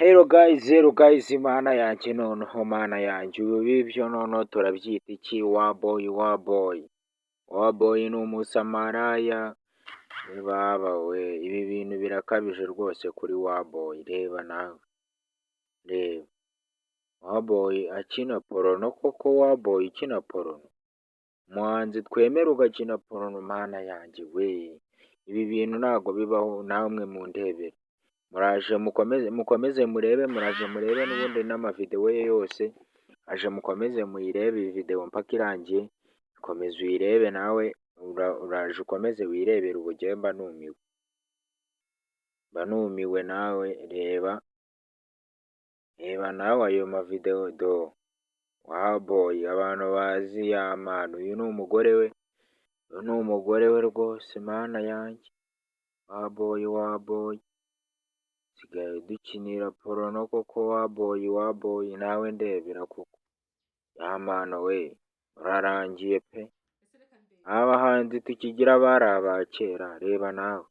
Hello guys, hello guys, mana yanjye noneho, mana yanjye, ubu bibyo noneho turabyita iki? Wa boy, wa boy, wa boy ni umusamaraya. Baba we, ibi bintu birakabije rwose kuri wa boy. Reba nawe, reba wa boy akina porno koko, wa boy ukina porno, umuhanzi twemera ugakina porno, mana yanjye we, ibi bintu ntabwo bibaho. Namwe mundebere, muraje mukomeze, mukomeze murebe, muraje murebe n'ubundi n'amavideo ye yose aje, mukomeze muyirebe iyi video mpaka irangiye. Komeza uyirebe nawe, uraje ukomeze wirebere uburyohe. Mba numiwe, mba numiwe. Nawe reba, reba nawe ayo mavideo do wa boy. Abantu bazi Yampano, uyu ni umugore we, uyu ni umugore we rwose, mana yanjye. Wa boy, wa boy, usigaye dukinira porno koko, wa boy, wa boy, nawe ndebera koko. Yampano we, urarangiye pe! Abahanzi tukigira bari aba kera, reba nawe.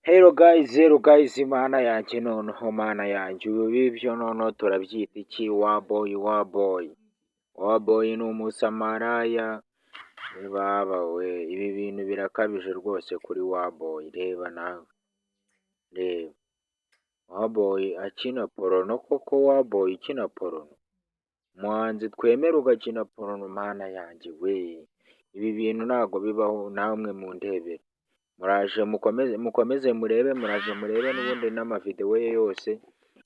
Hello guys, hello guys, mana yanjye noneho, mana yanjye, ubu bibyo noneho turabyita iki? Wa boy, wa boy, wa boy ni umusamaraya. Baba we, ibi bintu birakabije rwose kuri wa boy. Reba nawe, reba wa boy akina porno koko, wa boy ukina porno, umuhanzi twemera ugakina porno, mana yanjye we, ibi bintu ntabwo bibaho. Namwe mundebere, muraje mukomeze, mukomeze murebe, muraje murebe n'ubundi n'amavideo ye yose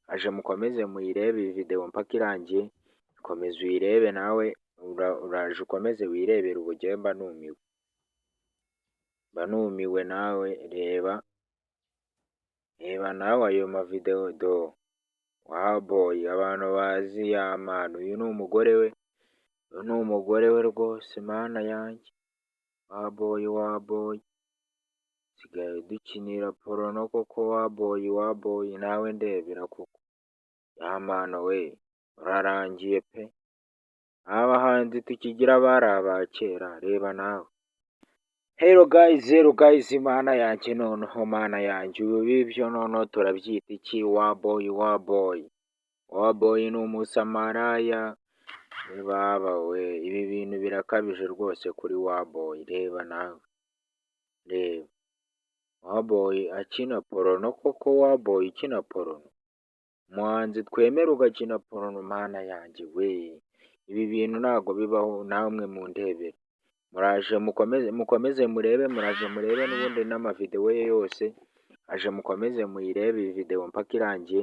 aje, mukomeze muyirebe iyi video mpaka irangiye. Komeza uyirebe nawe, uraje ukomeze wirebere uburyohe. Mba numiwe, mba numiwe. Nawe reba, reba nawe ayo mavideo do wa boy. Abantu bazi Yampano, uyu ni umugore we, uyu ni umugore we rwose, mana yanjye. Wa boy, wa boy, usigaye dukinira porno koko, wa boy, wa boy, nawe ndebera koko. Yampano we, urarangiye pe! Abahanzi tukigira bari aba kera, reba nawe. Hello guys, hello guys, mana yanjye noneho, mana yanjye, ubu bibyo noneho turabyita iki? Wa boy, wa boy, wa boy ni umusamaraya. Baba we, ibi bintu birakabije rwose kuri wa boy. Reba nawe, reba wa boy akina porno koko, wa boy ukina porno, umuhanzi twemera ugakina porno, mana yanjye we, ibi bintu ntabwo bibaho. Namwe mundebere, muraje mukomeze, mukomeze murebe, muraje murebe n'ubundi n'amavideo ye yose aje, mukomeze muyirebe iyi video mpaka irangiye.